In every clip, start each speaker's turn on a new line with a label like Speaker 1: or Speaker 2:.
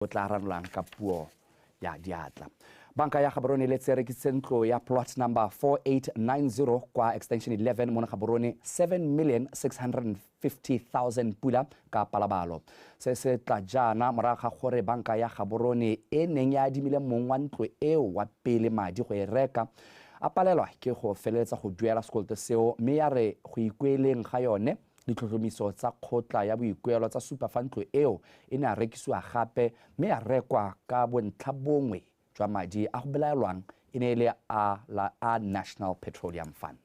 Speaker 1: O tla ranolang ka puo ya diatla. Banka ya Gaborone le tse rekisitse ntlo ya plot number 4890 kwa extension 11 mo Gaborone 7,650,000 pula ka palabalo. Se se tla jaana morago ga gore banka ya Gaborone e neng ya adimile mong wa ntlo eo wa pele madi go e reka a palelwa ke go feleletsa go duela sekoloto seo, mme ya re go ikueleng ga yone ditlhotlhomiso tsa kgotla ya boikuelo tsa supa fa ntlo eo e ne a rekisiwa gape mme ya rekwa ka bontlha bongwe jwa madi a go belaelwang e ne e le a la a National Petroleum Fund.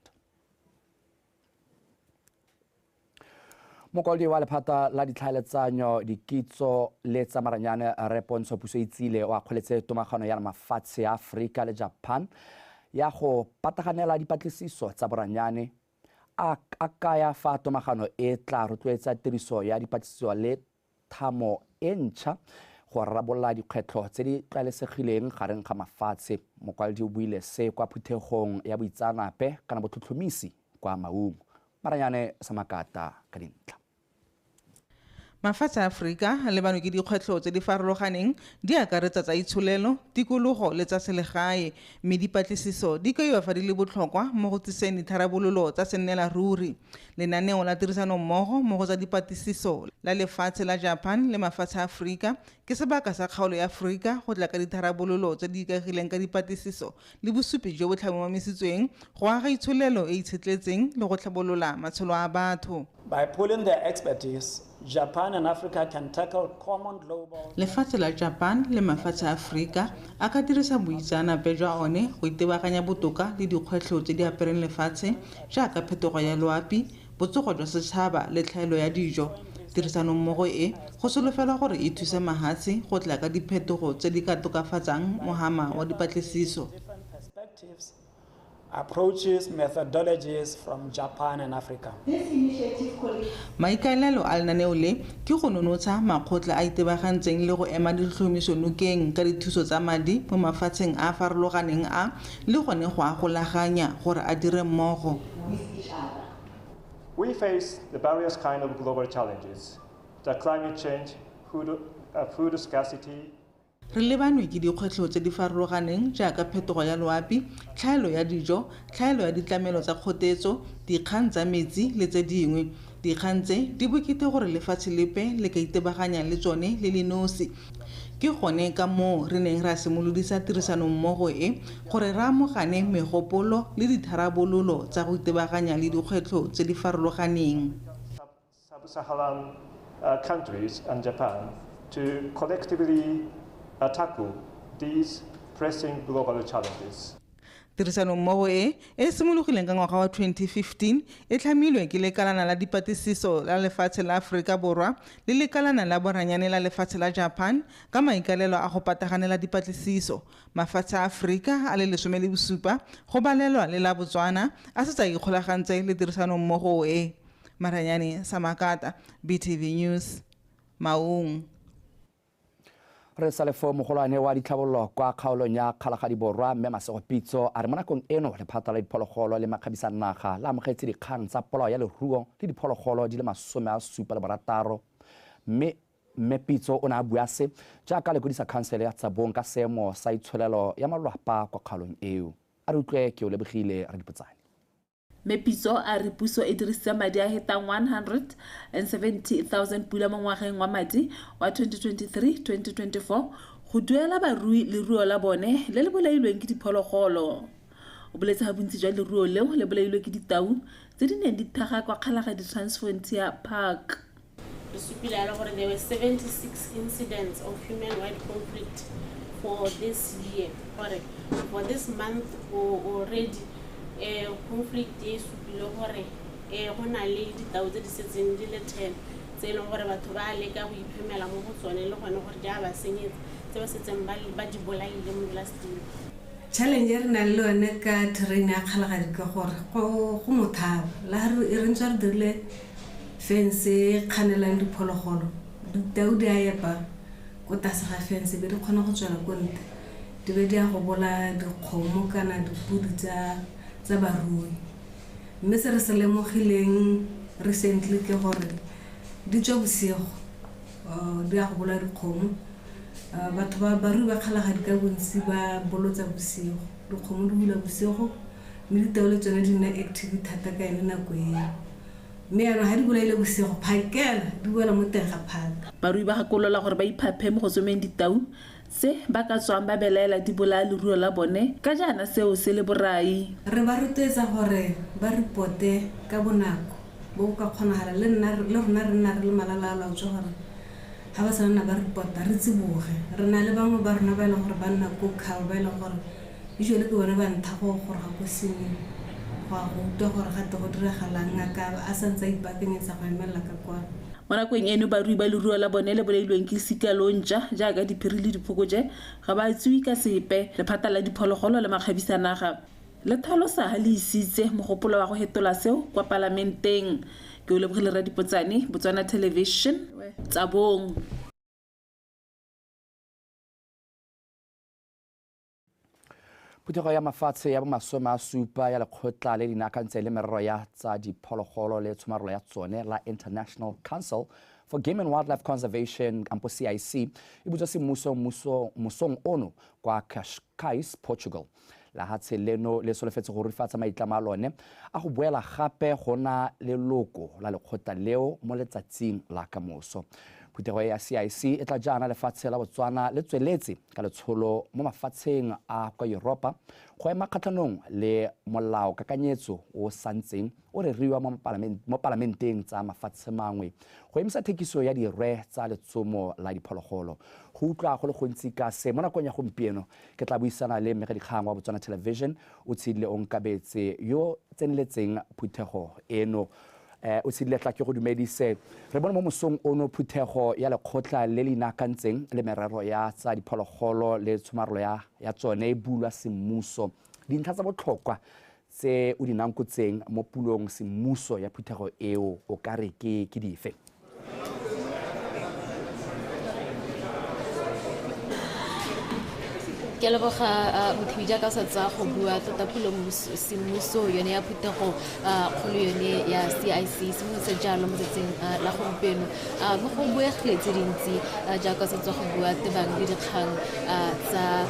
Speaker 1: Mokwaledi wa lephata la ditlhaeletsanyo, dikitso le tsa maranyane Rre Pontsho Puso Itsile o akgoletse tomagano ya mafatshe a Aforika le Japan ya go pataganela dipatlisiso tsa boranyane, a a kaya fa tomagano e tla rotloetsa tiriso ya dipatlisiso le thamo e ntšha go rarabolola dikgwetlho tse di tlwaelesegileng gareng ga mafatshe. Mokwaledi o buile se kwa phuthegong ya boitseanape kana botlhotlhomisi kwa Maung. Maranyane Samakata ka dintlha.
Speaker 2: Mafatshe a Aforika a lebanwe ke dikgwetlho tse di farologaneng di akaretsa tsa itsholelo, tikologo le tsa selegae, mme dipatlisiso di kaiwa fa di le botlhokwa mo go tsiseng ditharabololo tsa sennela ruri. Lenaneo la tirisanommogo mo go tsa dipatlisiso la lefatshe la Japan le mafatshe a Aforika ke sebaka sa kgaolo ya Aforika go tla ka ditharabololo tse di ikaegileng ka dipatlisiso le bosupi jo bo tlhomamisitsweng go aga itsholelo e e itshetletseng le go tlhabolola matshelo a batho.
Speaker 3: By pooling their expertise, Japan and Africa can tackle common global
Speaker 2: Lefatshe la Japan le mafatshe a Aforika a ka dirisa boitseanape jwa one go itebaganya botoka le dikgwetlho tse di apereng lefatshe jaaka phetogo ya loapi, botsogo jwa setšhaba le tlhaelo ya dijo. Tirisanommogo e go solofelwa gore e thuse mahatshe go tla ka diphetogo tse di ka tokafatsang mohama wa dipatlisiso.
Speaker 3: Different perspectives, approaches, methodologies from Japan and Africa.
Speaker 2: Maikaelelo a lenaneo le ke go nonotsha makgotla a itebagantseng le go ema ditlhotlhomiso nokeng ka dithuso tsa madi mo mafatsheng a a farologaneng a le gone go a golaganya gore a dire mmogo.
Speaker 4: We face the various kind of global challenges, the climate change, food scarcity.
Speaker 2: Re lebanwe ke dikgwetlho tse di farologaneng jaaka phetogo ya loapi, tlhaelo ya dijo, tlhaelo ya ditlamelo tsa kgotetso, dikgang tsa metsi le tse dingwe. Dikgang tse di bokete gore lefatshe lepe le ka itebaganya le tsone le le nosi. Ke gone ka moo re neng ra simolodisa tirisanommogo e gore re amogane megopolo le ditharabololo tsa go itebaganya le dikgwetlho tse di farologaneng.
Speaker 4: Sub-Saharan countries and Japan to collectively tackle these pressing global challenges.
Speaker 2: Tirisanommogo e e simologileng ka ngwaga wa 2015 e tlhamilwe ke lekalana la dipatlisiso la lefatshe la Aforika Borwa le lekalana la boranyane la lefatshe la Japan ka maikalelo a go pataganela dipatlisiso. Mafatshe a Aforika a le 17 go balelwa le la Botswana a setse a ikgolagantse le tirisanommogo e. Maranyane Samakata, BTV News, Maung.
Speaker 1: Re sa le fo mogolwane wa ditlhabololo kwa kgaolong ya Kgalagadi Borwa mme Masego Pitso a re mo nakong eno lephata la diphologolo le makgabisa naga la amogetse dikgang tsa polao ya leruo le diphologolo di le 76, mme mme Pitso o ne a bua se jaaka lekodisa khansele ya Tsabong ka seemo sa itsholelo ya malwapa kwa kgaolong eo. A re utlwe ke o lebogile Radipotsane.
Speaker 5: Mme Pitso a re puso e dirisitse madi a hetang 170,000 pula mo ngwageng wa madi wa 2023-2024 go duela barui leruo la bone le le bolailweng ke diphologolo. O boletse ga bontsi jwa leruo leo le bolailwe ke ditau tse di neng di thaga kwa Kgalagadi Transfrontier Park.
Speaker 6: Re supile yalo gore there were 76 incidents of human wild conflict for this year, gore for this month already conflict e supile gore go na le ditau tse di setseng di le 10 tse e leng gore batho ba leka go iphemela mo go tsone le gone gore di a ba senyetsa tse ba setseng ba di bolaile mo last year.
Speaker 7: Challenge e re nang le yone ka terrain ya Kgalagadi ke gore go mothaba la re ntse re dirile fence e kganelang diphologolo, ditau di a epa ko tlase ga fence be di kgona go tswela ko ntle di be di ya go bolaya dikgomo kana dipudi tsa barui. Mme se re se lemogileng recently ke gore di tswa bosigo, di ya go bolaya dikgomo Batho ba barui ba Kgalagadi ka bontsi ba bolotsa bosigo, dikgomo di bula bosigo, mme ditau le tsone di nna active thata ka yone nako eo. Mme yaanong ga di bolaile bosigo, phakela di boela mo teng ga phaka.
Speaker 5: Barui ba gakolola gore ba iphaphe mo go tsomeng ditau tse ba ka tswang ba belaela di bolaya leruo la bone, ka jaana seo se le borai.
Speaker 7: Re ba rotloetsa gore ba reporte ka bonako bo go ka kgonagala, le nna le rona re nna re le malala a laotswe gore ga ba sa nna ba reporta re tsiboge. Re na le bangwe ba rona ba e leng gore ba nna ko Khao, ba e leng gore usually ke bone ba ntha go goroga ko scene-ing go ya go utlwa gore gate go diragalang, ngaka a santse a ipaakanyetsa go emelela ka kwano.
Speaker 5: Mo nakong eno barui ba leruo la bone le bolailweng ke sika lontša jaaka diphiri le diphokoje ga ba tsewe ka sepe. Lephata la diphologolo le makgabisanaga le tlhalosa ha le isitse mogopolo wa go hetola seo kwa palamenteng. Ke o lebogile Radipotsane, Botswana Television, Tsabong.
Speaker 1: Phuthego ya mafatshe ya bomasome a supa ya lekgotla le inaakantse le merero ya tsa diphologolo le tshomarelo ya tsone la International Council for Game and Wildlife Conservation kampo CIC e butswa semmuso mosong ono kwa Cascais, Portugal. Lehatshe leno le solofetse go rurifatsa maitlamo a lone a go boela gape go na leloko la lekgotla leo mo letsatsing la kamoso. Phuthego ya CIC e tla jaana lefatshe la Botswana le tsweletse ka letsholo mo mafatsheng a kwa Europa go ema kgatlhanong le molao kakanyetso o santseng o reriwa mo palamenteng tsa mafatshe mangwe go emisa thekiso ya dirwe tsa letsomo la diphologolo. Go utlwa go le gontsi ka se mo nakong ya gompieno ke tla buisana le mmegadikgang wa Botswana Television o tshedile Onkabetse yo tseneletseng phuthego eno. O tshedile, tla ke go dumedise. Re bone mo mosong ono phuthego ya lekgotla le le inaakantseng le merero ya tsa diphologolo le tshomarelo ya tsone e bulwa semmuso. Dintlha tsa botlhokwa tse o di nankotseng mo pulong semmuso ya phuthego eo o ka re ke dife?
Speaker 8: Ke leboga Mothibi, jaaka sa tsa go bua tota pulo semmuso yone ya phuthego kgolo yone ya CIC simolotse jalo mo tsatsing la gompieno. Mo go buegile tse dintsi jaaka sa tswa go bua tebang le dikgang tsa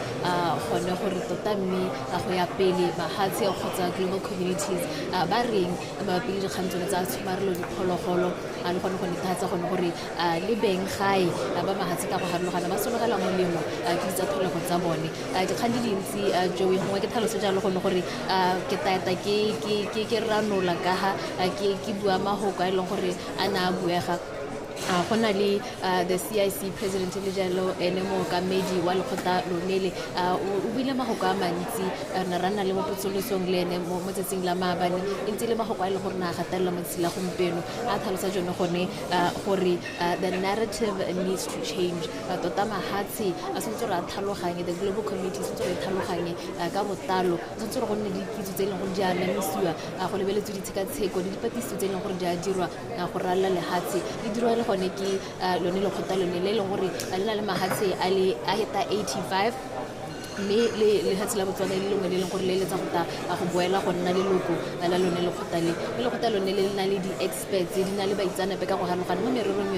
Speaker 8: gone gore tota mme go ya pele mahatshe kgotsa global communities ba reng mabapi le dikgang tsone tsa tshomarelo diphologolo, le gone go netefatsa gone gore le beng gae ba mahatshe ka go harologana ba sologela molemo ke ditsa tlholego tsa bone. Dikgang di dintsi Joey, gongwe ke tlhaloso jalo gone gore ke taeta ke ranola ka ha ke bua mahoko a e leng gore a na a buega. Go na le the CIC president le jalo ene mookamedi wa lekgotla lone le o buile mahoko a mantsi. Re ne ra nna le mo potsolosong le ene mo tsatsing la maabane, e ntse le mahoko a e leng gore na a gatelela mo tsatsing la gompieno, a tlhalosa jone gone gore the narrative needs to change. Tota mahatshe a tshwanetse gore a tlhaloganye, the global community tshwanetse gore e tlhaloganye ka botlalo, tshwanetse gore go nne le dikitso tse e leng gore di a anamisiwa go lebeletswe ditshekatsheko le dipatlisiso tse e leng gore di a dirwa go ralala lehatshe, di dirwa le gone ke lone lekgotla lone le e leng gore le na le mahatshe a le a heta 85, mme le lehatshe la Botswana le lengwe le leng gore le eletsa go ta go boela go nna leloko la lone lekgotla le. Mme lekgotla lone le na le di-experts, di na le baitseanape ka go harologana mo mererong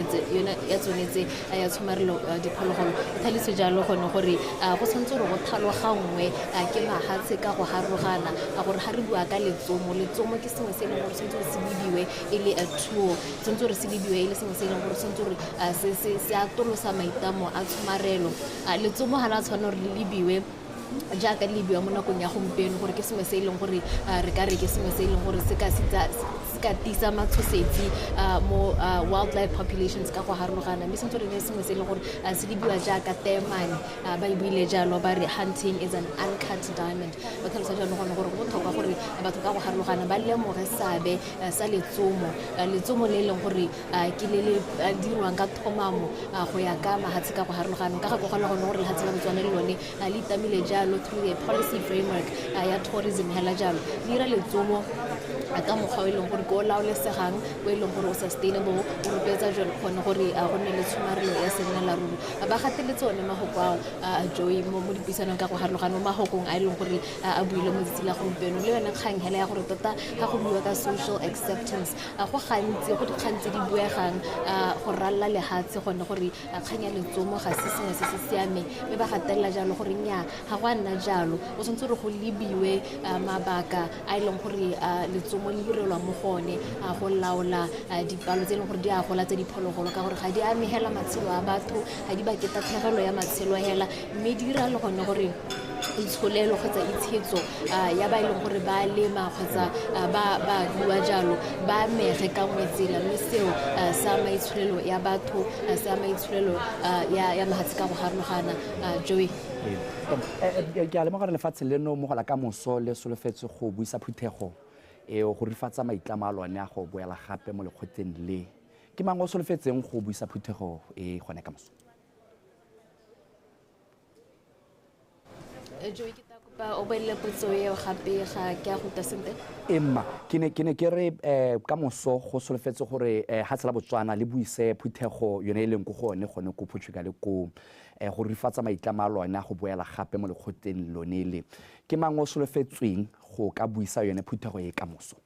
Speaker 8: ya tsone tse ya tshomarelo diphologolo. E tlhalose jalo gone gore go tshwanetse gore go tlhaloganngwe ke mahatshe ka go harologana, gore ga re bua ka letsomo, letsomo ke sengwe se e leng gore tshwanetse gore se lebiwe e le a tool, tshwanetse gore se lebiwe e le sengwe se e leng gore tshwanetse gore se atolosa maitlamo a tshomarelo. Letsomo ga la tshwanela gore le lebiwe jaaka le lebiwa mo nakong ya gompieno, gore ke sengwe se e leng gore re ka re ke sengwe se e leng gore se ka tiisa matshosetsi mo wildlife populations ka go harologana, mme sentse gore sengwe se e leng gore se lebiwa jaaka teemane. Ba e buile jalo ba re hunting is an uncut diamond. Ba tlhalosa jaanong gone gore go botlhokwa gore batho ka go harologana ba lemoge seabe sa letsomo, letsomo le e leng gore ke le le dirwang ka thomamo go ya ka mahatshe ka go harologana. Ka gakologelwa gone gore lehatshe la Botswana le lone le itamile jalo through the policy framework ya tourism hela jalo, le dira letsomo ka mokgwa o e leng gore ke o laolesegang o e leng gore o sustainable, o rotloetsa jalo gone gore go nne le tshomarelo ya sennela ruri. Ba gateletse one mahoko ao, Joey, mo dipuisanong ka go harologana, mo mahokong a e leng gore a buile mo letsatsi la gompieno. Le yone kgang hela ya gore tota ga go buiwa ka social acceptance, go gantsi go dikgang tse di buegang go ralla lehatshe gone gore kgang ya letsomo ga se sengwe se se siameng, mme ba gatelela jalo gore nnyaa ga go a nna jalo, o tshwanetse gore go lebiwe mabaka a e leng gore letsomo le direlwa mo go one go laola dipalo tse e leng gore di a gola tse diphologolo, ka gore ga di amegela matshelo a batho, ga di bake tatlhegelo ya matshelo hela, mme di dira le gone gore itsholelo kgotsa itshetso ya ba e leng gore ba lema kgotsa ba rua jalo ba amege ka nngwe tsela, mme seo sa maitsholelo ya batho, sa maitsholelo ya mahatshe ka go harologana. Joey,
Speaker 1: ke a lemoga gore lefatshe leno mo go la ka moso le solofetse go buisa phuthego eo go rifatsa maitlamo a lone a go boela gape mo lekgotleng le. Ke mang o solofetseng go buisa phuthego e gone ka moso?
Speaker 8: Joey, ke tla kopa o boelele potso eo gape, ga ke a go utlwa sentle.
Speaker 1: Emma, ke ne ke re ka moso go solofetse gore hatshe la Botswana le buise phuthego yone e leng ko go one gone ko Portugal ko go rifatsa maitlamo a lone a go boela gape mo lekgotleng lone le. Ke mang o solofetsweng go ka buisa yone phuthego e ka moso?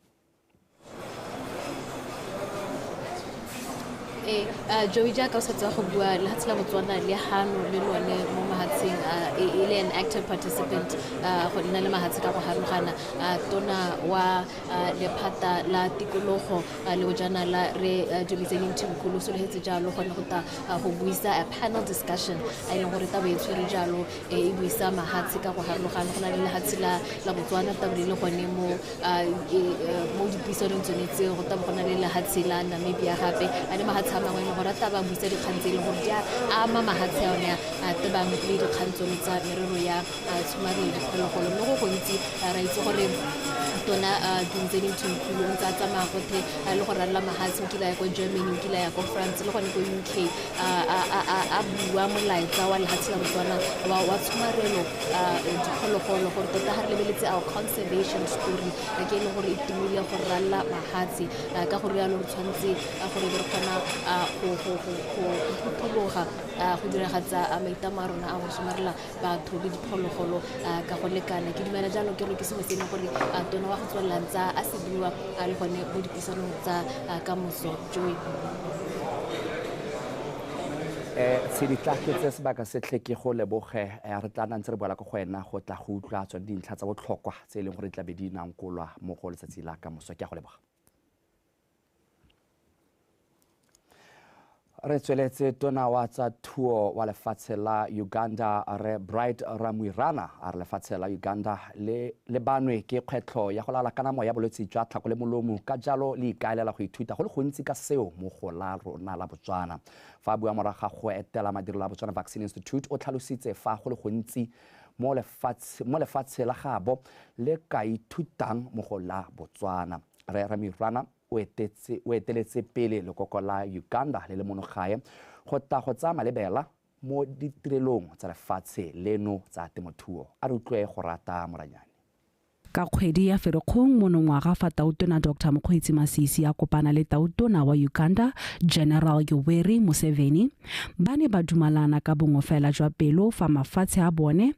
Speaker 8: Joey, jaaka o sa tswa go bua, lehatshe la Botswana le hano le lone mo mahatsheng, e le an active participant go nna le mahatshe ka go harologana. Tona wa lephata la tikologo le bojanala re Dumisani Mthimkhulu sologetse jalo gone go ta go buisa a panel discussion a e leng gore tabo e tshwere jalo e buisa mahatshe ka go harologana. Go na le lehatshe la Botswana tabo le gone mo dipuisanong tsone tseo, go tabo go na le lehatshe la Namibia gape a le mahatshe a mangwe gore a ba buisa dikgang tse e leng gore di a ama mahatshe a one a tebang le dikgang tsone tsa merero ya tshomarelo diphologolo. Mme go gontsi ra itse gore tona Dumisani Mthimkhulu o ntse a tsamaya gothe le go ralla mahatshe, o kile a ya ko Germany, o kile a ya ko France le gone ko UK, a bua molaetsa wa lehatshe la Botswana wa tshomarelo diphologolo, gore tota ga re lebeletse our conservation story ke e leng gore e tumile go ralla mahatshe. Ka go rialo re tshwanetse gore re kgona go phuthologa go diragatsa maitlamo a rona a go somarela batho le diphologolo ka go lekana. Ke dumela jalo ke gore ke sengwe se e leng gore tona wa go tswelela ntsa a se bua le gone mo dipuisanong tsa ka moso. Joey,
Speaker 1: Tshedi, tla ke tse sebaka se tlhe ke go leboge, re tla nna ntse re boela ko go wena go tla go utlwa tsone dintlha tsa botlhokwa tse e leng gore di tla be di nankolwa mo go letsatsi la ka moso. Ke a go leboga. Re tsweletse. Tona wa tsa thuo wa lefatshe la Uganda re Bright Ramwirana a re lefatshe la Uganda le lebanwe ke kgwetlho ya go lala kanamo ya bolwetse jwa tlhako le molomo, ka jalo le ikaelela go ithuta go le gontsi ka seo mo go la rona la Botswana. Fa a bua morago ga go etela madirelo a Botswana Vaccine Institute, o tlhalositse fa go le gontsi mo lefatshe la gabo le ka ithutang mo go la Botswana. Re Ramwirana o eteletse pele lekoko la Uganda le le mono gae go tla go tsaya malebela mo ditirelong tsa lefatshe leno tsa temothuo. A re utlwe go rata Moranyane.
Speaker 9: Ka kgwedi ya Ferikgong monongwaga fa tautona Dr. Mokgweetsi Masisi a kopana le tautona wa Uganda General Yoweri Museveni, ba ne ba dumalana ka bongwe fela jwa pelo fa mafatshe a bone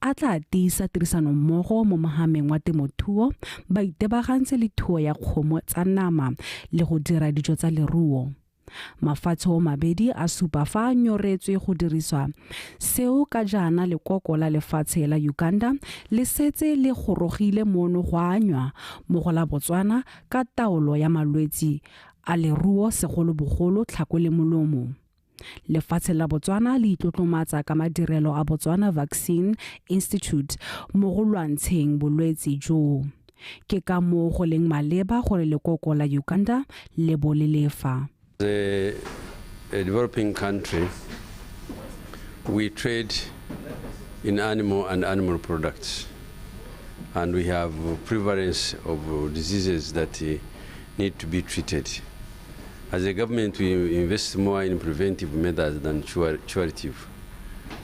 Speaker 9: a tla tiisa tirisanommogo mo mohameng wa temothuo, ba itebagantse le thuo ya kgomo tsa nama le go dira dijo tsa leruo. Mafatshe o mabedi a supa fa a nyoretswe go diriswa seo ka jaana lekoko la lefatshe la Uganda le setse le gorogile mono go anywa mo go la Botswana ka taolo ya malwetsi a leruo, segolobogolo tlhako le molomo. Lefatshe la Botswana le itlotlomatsa ka madirelo a Botswana Vaccine Institute mo go lwantsheng bolwetsi joo. Ke ka moo go leng maleba gore lekoko la Uganda le bo le lefa.
Speaker 10: As a developing country, we trade in animal and animal products, and we have prevalence of diseases that need to be treated. As a government, we invest more in preventive measures than curative.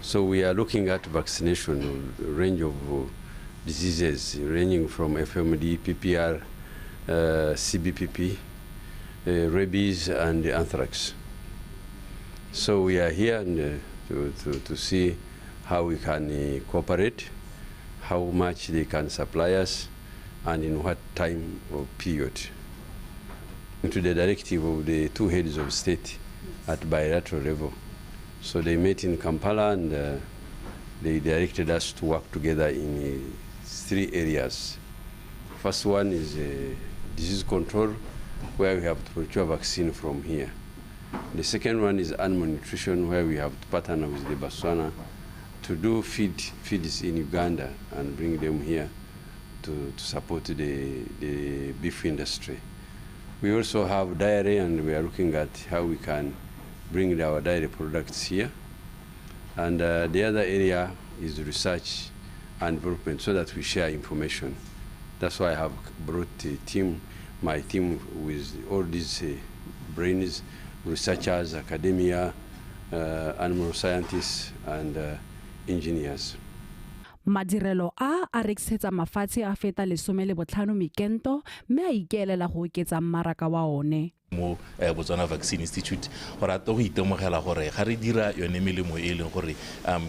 Speaker 10: So we are looking at vaccination, a range of diseases ranging from FMD, PPR, CBPP, rabies, and anthrax. So we are here and, to see how we can cooperate, how much they can supply us, and in what time or period. Into the directive of the two heads of state at bilateral level. So they met in Kampala and they directed us to work together in three areas. First one is disease control, where we have to procure vaccine from here. The second one is animal nutrition, where we have to partner with the Botswana to do feeds in Uganda and bring them here to support the beef industry. We also have dairy, and we are looking at how we can bring our dairy products here. And the other area is research and development, so that we share information. That's why I have brought the team, my team with all these brains, researchers, academia, animal scientists, and engineers.
Speaker 9: Madirelo a a rekisetsa mafatshe a feta 15 mekento mme a ikeelela go oketsa mmaraka wa one.
Speaker 11: Mo Botswana Vaccine Institute go rata go itemogela gore ga re dira yone melemo e leng gore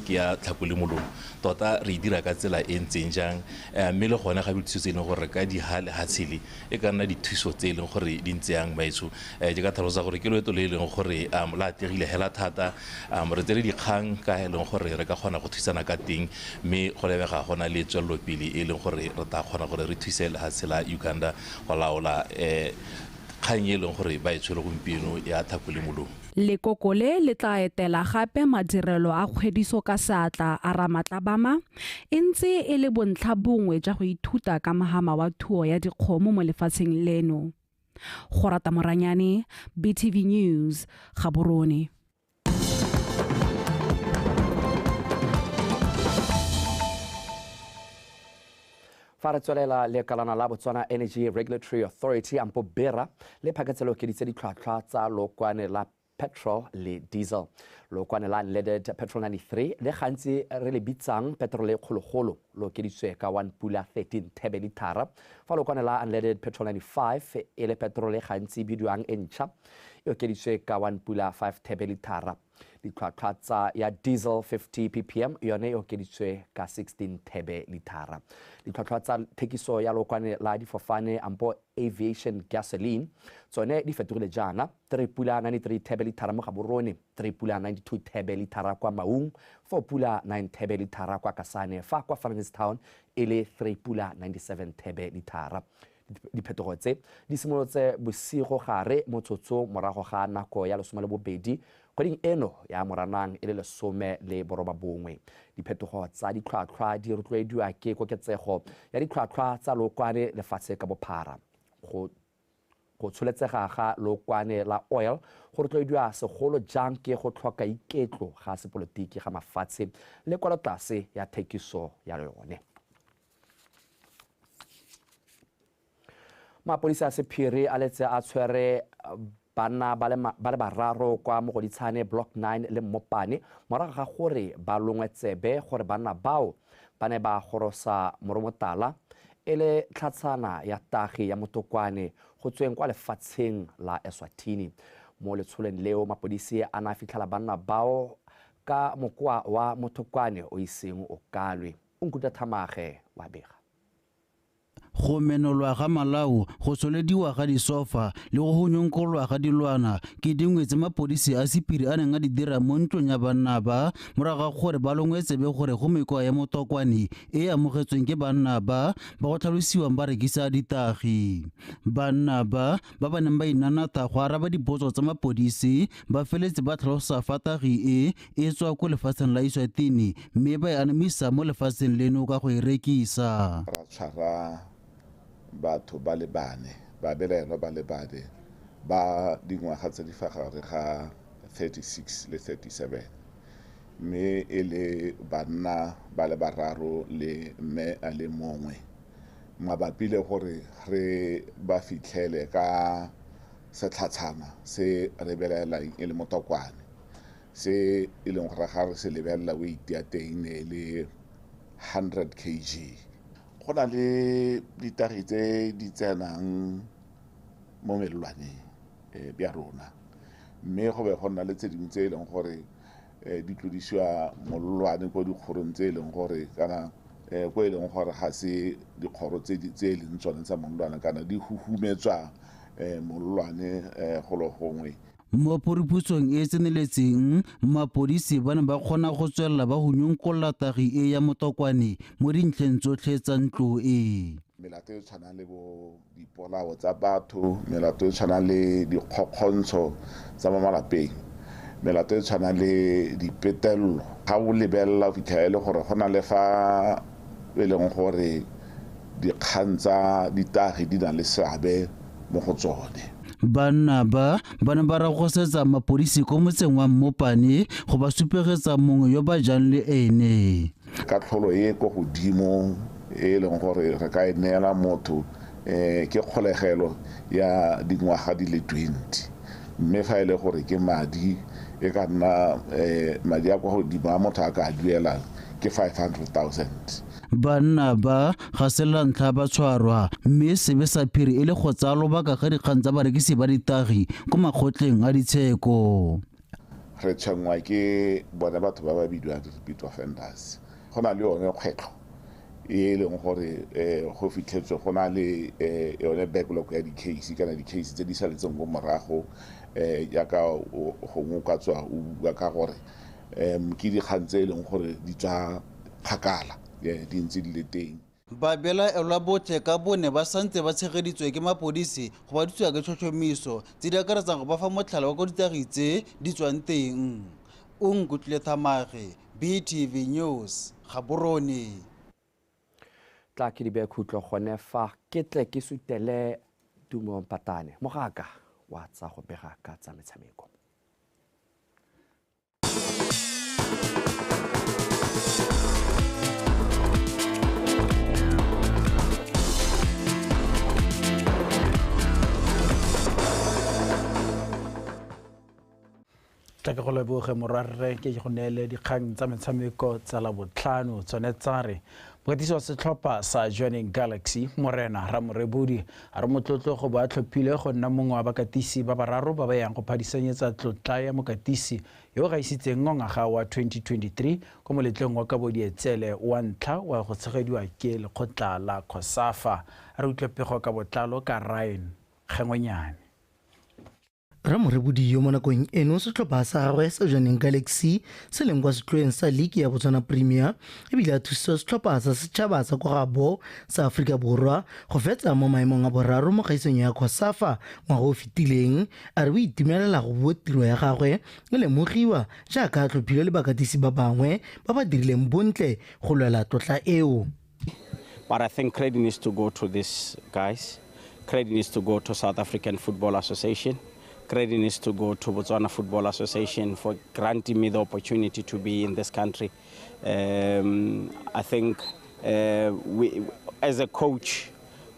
Speaker 11: ke ya tlhako le molomo, tota re dira ka tsela e ntseng jang, mme le gone ga dithuso tse e leng gore ka di ha lehatshele e ka nna dithuso tse e leng gore di ntse yang baetsho. Ke ka tlhalosa gore ke loeto le e leng gore la atlegile hela thata, re tsere dikgang ka e leng gore re ka kgona go thusana ka teng, mme go lebega gona le tswelelopele e leng gore re tla kgona gore re thuse lehatshe la Uganda go laola kgang e leng gore ba e tshwere gompieno ya tlhako le molomo.
Speaker 9: Lekoko le le tla etela gape madirelo a kgwediso ka seatla a Ramatlabama e ntse e le bontlha bongwe jwa go ithuta ka mohama wa thuo ya dikgomo mo lefatsheng leno. Gorata Moranyane, BTV News, Gaborone.
Speaker 1: Fa re tswelela le kalana la Botswana Energy Regulatory Authority ampo BERA le phaketse le okeditse ditlhwatlhwa tsa lookwane la petrol le diesel. Lookwane la unleaded petrol 93 le gantsi re le bitsang petrol e kgologolo lo okeditswe ka 1 pula 13 thebe lithara, fa lookwane la unleaded petrol 95 e le petrol e gantsi bidiwang e ntšha e okeditswe ka 1 pula 5 thebe lithara. Ditlhwatlhwa tsa ya diesel 50 ppm yone e okeditswe ka 16 thebe lithara. Ditlhwatlhwa tsa thekiso ya lookwane la difofane ampo aviation gasoline tsone di fetogile jaana: 3 pula 93 thebe lithara mo Gaborone, 3 pula 92 thebe lithara kwa Maung, 4 pula 9 thebe lithara kwa Kasane, fa kwa Francistown e le 3 pula 97 thebe lithara. Diphetogo tse di simolotse bosigo gare motsotso morago ga nako ya 12 kgweding eno ya Moranang e le 19. Diphetogo tsa ditlhwatlhwa di rotloediwa ke koketsego ya ditlhwatlhwa tsa lookwane lefatshe ka bophara. Go tsholetsega ga lookwane la oil go rotloediwa segolo jang ke go tlhoka iketlo ga sepolotiki ga mafatshe le kwalotlase ya thekiso ya yone. Mapodisa a sephiri a letse a tshwere banna ba le bararo kwa Mogoditshane Block 9 le Mmopane morago ga gore ba longwe tsebe gore banna bao ba ne ba gorosa moromotala e le tlhatshana ya tagi ya motokwane go tsweng kwa lefatsheng la Eswatini. Mo letsholeng leo mapodisi a na fitlhela banna bao ka mokoa wa motokwane o iseng o kalwe. Nkuta Thamage wa bega.
Speaker 12: Go menolwa ga malao, go tsholediwa ga disofa le go hunyonkolwa ga dilwana ke dingwe tse mapodisi a sephiri a neng a di dira mo ntlong ya banna ba morago ga gore ba longwe tsebe gore go mekwa ya motokwane e amogetsweng ke banna ba ba go tlhalosiwang ba rekisa ditagi. Banna ba ba ba neng ba inanatha go araba dipotso tsa mapodisi ba feletse ba tlhalosa fa tagi e e tswa ko lefatsheng la Eswatini mme ba e anamisa mo lefatsheng leno ka go e rekisa.
Speaker 13: Ra tshwara batho ba le bane, ba belaelwa ba le bane ba dingwaga tse di fa gare ga 36 le 37, mme e le banna ba le bararo le mme a le mongwe, mabapi le gore re ba fitlhele ka setlhatshana se re belaelang e le motokwane, se e leng gore ga re se lebelela weight ya teng ne e le 100 kg. Go na le ditagi tse di tsenang mo melelwaneng bja rona, mme go be go nna le tse dingwe tse e leng gore di tlodisiwa molelwane ko dikgorong tse e leng gore kana ko e leng gore ga se dikgoro tse e leng tsone tsa molelwane, kana di huhumetswa molelwane golo gongwe.
Speaker 12: Mo phuruphutshong e e tseneletseng, mapodisi ba ne ba kgona go tswelela ba hunyonkolla tagi e ya motokwane mo dintlheng tsotlhe tsa ntlo e.
Speaker 13: Melato e tshwanang le bo dipolao tsa batho, melato e tshwanang le dikgokgontsho tsa mo malapeng, melato e tshwanang le dipetelelo. Ga o lebelela o fitlhela e le gore go na le fa e leng gore dikgang tsa ditagi di na le seabe mo go tsone.
Speaker 12: Banna ba ba ne ba ragosetsa mapodisi ko motseng wa Mmopane go ba supegetsa mongwe yo ba jang le ene.
Speaker 13: Katlholo e ko godimo e leng gore re ka e neela motho ke kgolegelo ya dingwaga di le 20, mme fa e le gore ke madi e ka nna madi a kwa godimo a motho a ka a duelang ke 500,000.
Speaker 12: Banna ba ga se la ntlha ba tshwarwa, mme sebe sa phiri e le go tsaya lobaka ga dikgang tsa barekisi ba ditagi ko makgotleng a ditsheko.
Speaker 13: Re tshwenngwa ke bone batho ba ba bidiwang repeat offenders. Go na le yone kgwetlho e leng gore go fitlhetswe go na le yone backlog ya di-case kana di-case tse di saletseng ko morago, jaaka gongwe o ka tswa o bua ka gore ke dikgang tse e leng gore di tswa kgakala, di ntse di le teng.
Speaker 12: Babelaelwa botlhe ka bone ba santse ba tshegeditswe ke mapodisi go ba dutswa ke tlhotlhomiso tse di akaretsang go ba fa motlhala wa ko ditagi tse di tswang teng. O Nkutlwile Thamage, BTV News, Gaborone.
Speaker 1: Tla ke di beye khutlo gone fa ke tle ke sutele Tumo Mpatane mogaka wa tsa go bega ka tsa metshameko.
Speaker 14: Tla ke go leboge morwarre ke go neele dikgang tsa metshameko tsa Labotlhano tsone tsa re mokatisi wa setlhopha sa Jwaneng Galaxy Morena Ramorebodi a re motlotlo go bo a tlhophile go nna mongwe wa bakatisi ba bararo ba ba yang go phadisanyetsa tlotla ya mokatisi yo o gaisitseng ngwaga wa 2023 ko moletlong wa kabo dietsele wa ntlha wa go tshegediwa ke lekgotla la COSAFA. A re utlwe pego ka botlalo ka Ryan Kgengwenyane.
Speaker 15: Ramorebodi yo mo nakong eno setlhopha sa gagwe sa Jwaneng Galaxy se leng kwa setlhoeng sa League ya Botswana Premier ebile a thusitse setlhopha sa setšhaba sa kwa gabo sa Aforika Borwa go fetsa mo maemong a boraro mo kgaisong ya COSAFA ngwaga o fetileng. A re o itumelela go bo tiro ya gagwe e lemogiwa jaaka a tlhophilwe le bakatisi ba bangwe ba ba dirileng bontle go lwela tlotla eo.
Speaker 16: But I think credit needs to go to these guys. Credit needs to go to South African Football Association. Credit needs to go to Botswana Football Association for granting me the opportunity to be in this country. I think we, as a coach,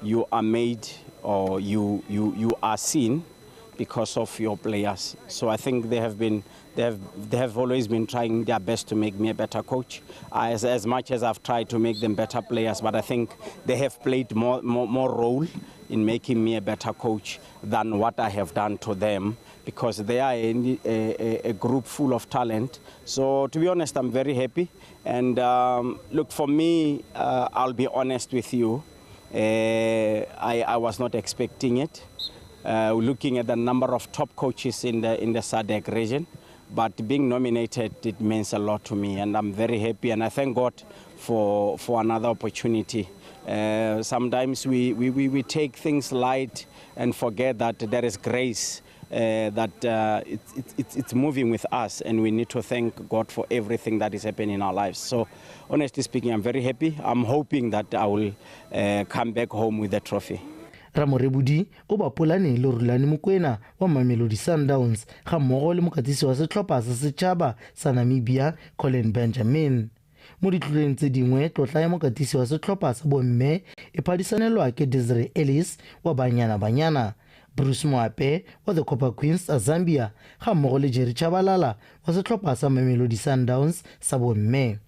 Speaker 16: you are made or you are seen because of your players. So I think they have always been trying their best to make me a better coach. As much as I've tried to make them better players, but I think they have played more role in making me a better coach than what I have done to them, because they are a group full of talent. So to be honest, I'm very happy. And look, for me, I'll be honest with you, I was not expecting it. Looking at the number of top coaches in the SADC region, but being nominated, it means a lot to me, and I'm very happy, and I thank God for another opportunity. Sometimes we take things light and forget that there is grace, that it's moving with us, and we need to thank God for everything that is happening in our lives. So honestly speaking, I'm very happy. I'm hoping that I will come back home with the trophy.
Speaker 15: Ramorebodi o bapolane le Rulani Mokwena wa Mamelodi Sundowns ga mmogo le mokatisi wa setlhopha sa setšhaba sa Namibia Colin Benjamin. Mo ditloleng tse dingwe tlotla ya mokatisi wa setlhopha sa bomme e phadisanelwa ke Desiree Ellis wa Banyana Banyana, Bruce Moape wa the Copper Queens a Zambia ga mmogo le Jerry Tshabalala wa setlhopha sa Mamelodi Sundowns sa bomme.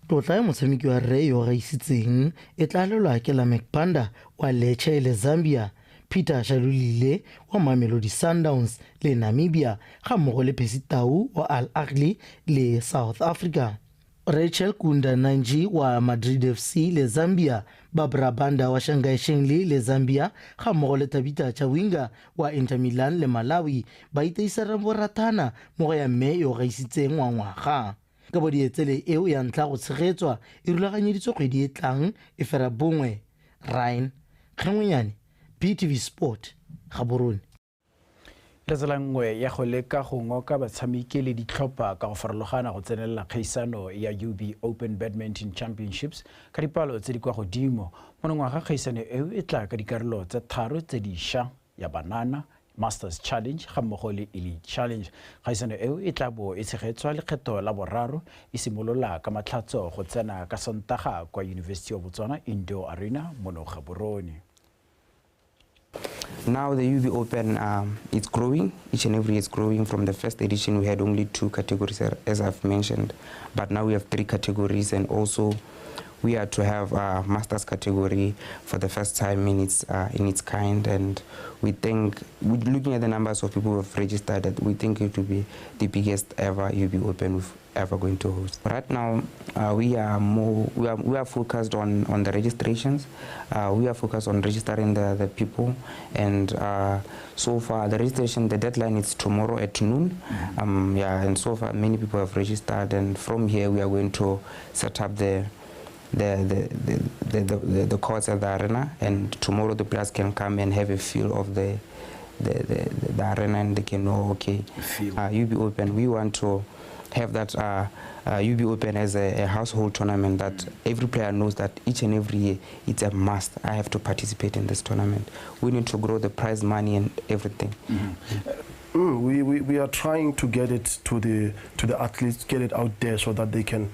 Speaker 15: Tlotla ya motshameki wa rre yo gaisitseng e tla lelwa ke Lameck Banda wa Leche le Zambia, Peter Shalulile wa Mamelodi Sundowns le Namibia, ga mmogo le Percy Tau wa Al Ahly le South Africa. Rachel Kunda Nanji wa Madrid FC le Zambia, Barbara Banda wa Shanghai Shengli le Zambia, ga mmogo le Tabitha Chawinga wa Inter Milan le Malawi ba iteisera boratana mo go ya mme yo gaisitseng wa ngwaga. Ka bo dietsele eo ya ntlha go tshegetswa e rulaganyeditswe kgwedi e tlang e fera bongwe. Ryan Kgengwenyane, BTV Sport, Gaborone.
Speaker 14: Le tsela nngwe ya go leka go ngoka batshameki le ditlhopha ka go farologana go tsenelela kgaisano ya UB Open Badminton Championships ka dipalo tse di kwa godimo. Monongwaga kgaisano eo e tla ka dikarolo tse tharo tse dišwa, ya banana, Masters Challenge ga mmogo le Elite Challenge. Kgaisano eo e tla bo e tshegetswa lekgetho la boraro e simolola ka matlhatso go tsena ka Sontaga kwa University of Botswana Indoor Arena mono Gaborone.
Speaker 17: Now the UB Open, it's growing. Each and every year it's growing. From the first edition, we had only 2 categories, as I've mentioned, but now we have 3 categories, and also we are to have a Masters category for the first time in its kind. And we think, looking at the numbers of people who have registered, that we think it will be the biggest ever UB Open we've ever going to host. Right now, we are focused on the registrations. We are focused on registering the people, and so far the registration, the deadline is tomorrow at noon. Mm-hmm. And so far many people have registered, and from here we are going to set up the courts at the arena, and tomorrow the players can come and have a feel of the arena, and they can know, okay, UB Open, we want to have that UB Open as a household tournament that every player knows that each and every year it's a must. I have to participate in this tournament. We need to grow the prize money and everything.
Speaker 18: Mm-hmm. We are trying to get it to the athletes, get it out there so that they can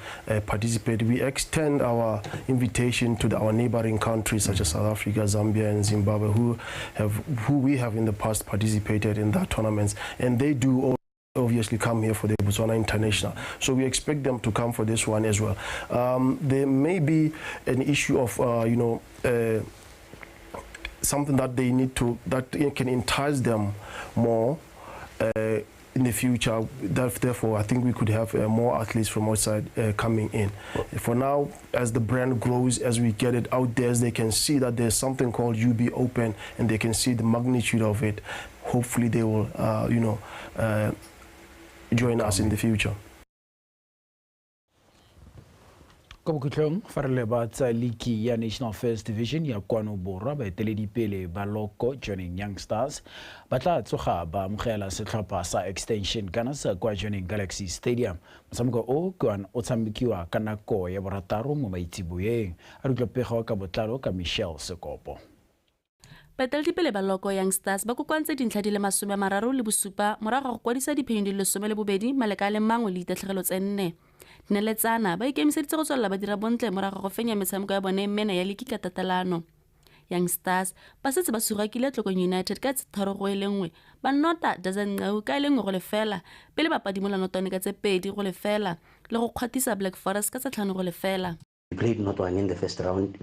Speaker 18: participate. We extend our invitation to our neighboring countries such as South Africa, Zambia, and Zimbabwe, who we have in the past participated in that tournaments, and they do all obviously come here for the Botswana International. So we expect them to come for this one as well. There may be an issue of something that they need to, that can entice them more in the future. Therefore, I think we could have more athletes from outside coming in. For now, as the brand grows, as we get it out there, as they can see that there's something called UB Open, and they can see the magnitude of it, hopefully they will, join us in the future.
Speaker 14: Ka bokhutlong fa re leba tsa liki ya National First Division ya kwano borwa, baeteledipele ba Loko Jwaneng Young Stars ba tla tsoga ba amogela setlhopha sa Extension Gunners kwa Jwaneng Galaxy Stadium. Motshameko o ke one o tshamekiwa ka nako ya 6 mo maitseboeng. A re utlwa pego ka botlalo ka Michelle Sekopo.
Speaker 5: Baeteledipele ba Loko Young Stars ba kokoantse dintlha di le 37 morago ga go kwadisa diphenyo di le 12 maleka a le mangwe le ditatlhegelo tse 4. Dinaletsana ba ikemiseditse go tswelela ba dira bontle morago ga go fenya metshameko ya bone mene ya liki ka tatelano. Young Stars ba setse ba sugakile Tlokong United ka 3-1, ba nota Dazanqau ka 1-0 pele ba padimola Notwane ka 2-0 le go kgwathisa Black Forest ka 5-0.
Speaker 19: We played Notwane in the first round,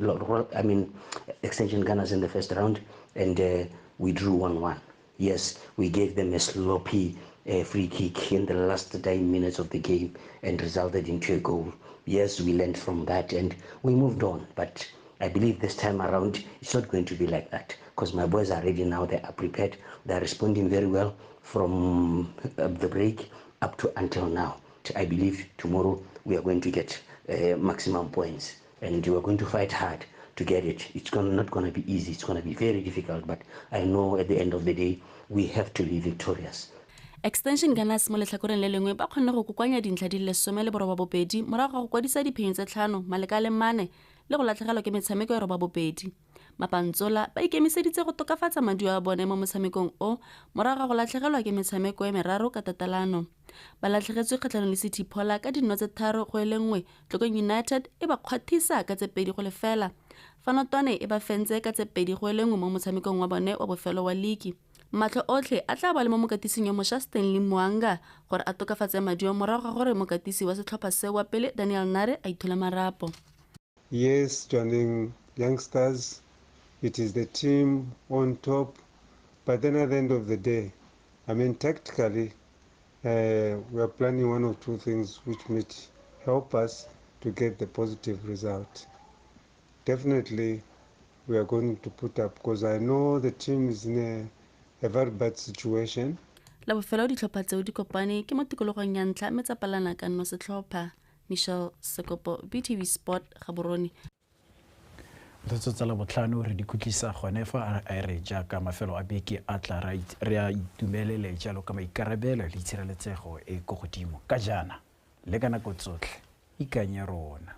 Speaker 19: Extension Gunners in the first round, and we drew 1-1. Yes, we gave them a sloppy free kick in the last 9 minutes of the game and resulted into a goal. Yes, we learned from that and we moved on. But I believe this time around, it's not going to be like that, because my boys are ready now. They are prepared. They are responding very well from the break up to until now. I believe tomorrow we are going to get maximum points, and we are going to fight hard to get it. It's not going to be easy. It's going to be very difficult, but I know at the end of the day, we have to be victorious.
Speaker 5: Extension Gunners mo letlhakoreng le lengwe ba kgonne go kokoanya dintlha di le 18 morago ga go kwadisa diphenyo tse 5 maleka a le 4 le go latlhegelwa ke metshameko e 8. Mapantsola ba ikemiseditse go tokafatsa maduo a bone mo motshamekong o morago ga go latlhegelwa ke metshameko e 3 ka tatelano. Ba latlhegetswe kgatlhanong le City Pola ka dinno tse 3-1, Tlokong United e ba kgwathisa ka tse 2-0. Fa Notwane e ba fentse ka tse 2-1 mo motshamekong wa bone wa bofelo wa liki. Matlho otlhe a tla ba le mo mokatising yo mošwa Stanley Mwanga gore a tokafatse maduo morago ga gore mokatisi wa setlhopha seo wa pele Daniel Nare a ithole marapo.
Speaker 20: Yes, Jwaneng Youngsters, it is the team on top, but then at the end of the day, I mean, tactically, we are planning one or two things which might help us to get the positive result. Definitely, we are going to put up, because I know the team is in a very bad situation.
Speaker 5: La bofelo ditlhopha tseo di kopane ke mo tikologong ya ntlha mme tsa palana ka nno setlhopha. Michelle Sekopo, BTV Sport, Gaborone.
Speaker 14: Ntho tsa Labotlhano re di khutlisa gone fa a re jaaka mafelo a beke a tla re a itumelele jalo ka maikarabelo le itshireletsego e ko godimo ka jaana le ka nako tsotlhe ikanye rona.